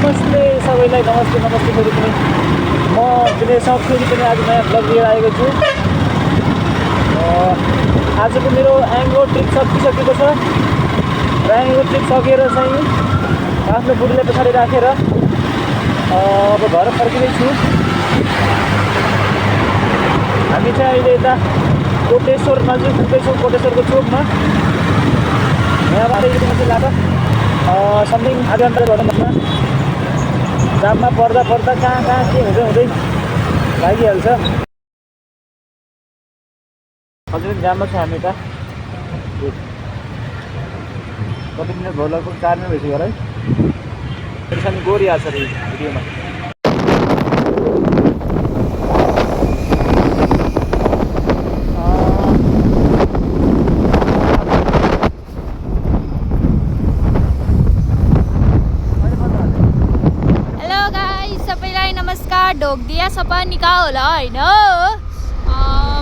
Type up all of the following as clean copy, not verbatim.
नमस्ते सबैलाई, नमस्ते फेरि पनि म दिनेशसँग फेरि पनि आज नयाँ भ्लग लिएर आएको छु। आजको मेरो एङ्गो ट्रिप सकिसकेको छ र एङ्गो ट्रिप सकेर चाहिँ आफ्नो बुढीलाई पछाडि राखेर अब घर फर्किँदैछु। हामी चाहिँ अहिले यता कोटेश्वर नजिक पुग्दैछौँ, कोटेश्वरको चोकमा। यहाँबाट यो मान्छे लाग्छ समथिङ आधा घन्टा गर्नुपर्छ। जाममा पर्दा कहाँ के हुँदै लागिहाल्छ। हजुर जाममा छ हामी त। कति मिनट भयो, लगभग 4 मिनट भइसक्यो है। त्यसरी गोरिहाल्छ अरे भिडियोमा। ढोकदिया सबै निका होला होइन।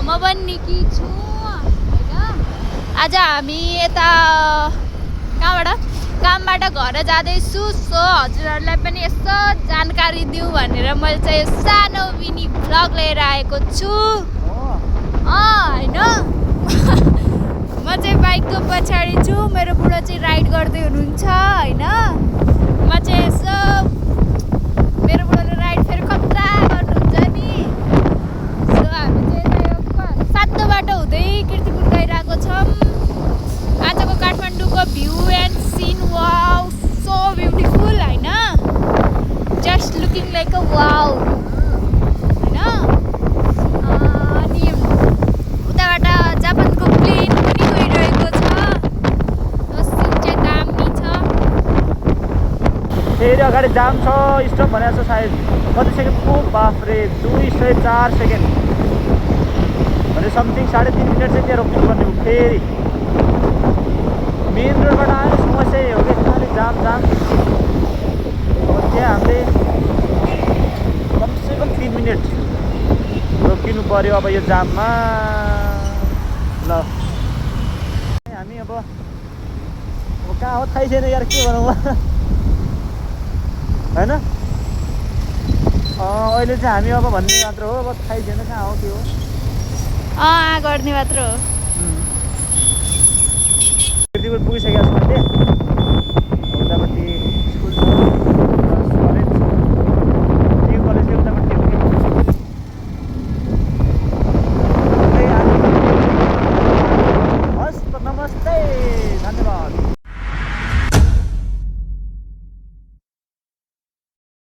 म पनि निकी छु होइन। आज हामी यता कामबाट घर जाँदैछु। सो हजुरहरूलाई पनि यस्तो जानकारी दिउँ भनेर मैले चाहिँ सानो मिनी भ्लग लिएर आएको छु होइन। म चाहिँ बाइकको पछाडि छु, मेरो बुढो चाहिँ राइड गर्दै हुनुहुन्छ होइन। म चाहिँ यसो मेरो बुढोले राइड फेरि खतरा गर्नुहुन्छ नि। सो हामी चाहिँ सातो बाटो हुँदै कीर्तिपुर गइरहेको छौँ। आजको काठमाडौँको view and scene wow so beautiful होइन। Just looking like a wow होइन। अनि उताबाट जापानको प्लेन पनि गइरहेको छ। सिन चाहिँ दामी छ। फेरि अगाडि जाम छ, स्टप भनेको छ सायद। कति सेकेन्ड पो? बाफ्रे 204 सेकेन्ड भने समथिङ 3.5 मिनट चाहिँ त्यहाँ रोक्नुपर्ने हो। फेरि मेन रोडबाट आएर समस्या यही हो कि खालि जाम। अब त्यहाँ हामीले कमसेकम 3 मिनट रोकिनु पर्यो अब यो जाममा। ल हामी अब कहाँ हो थाहै छैन यार, के भनौँ होइन। अहिले चाहिँ हामी अब भन्ने मात्र हो, अब थाहै छैन कहाँ हो के हो। गर्ने मात्र हो। कीर्तिपुर पुगिसकेको छु मैले। उतापट्टि स्कुल छ, कलेज छ, टियु कलेज चाहिँ उतापट्टि हो कि। हस् त, नमस्ते, धन्यवाद।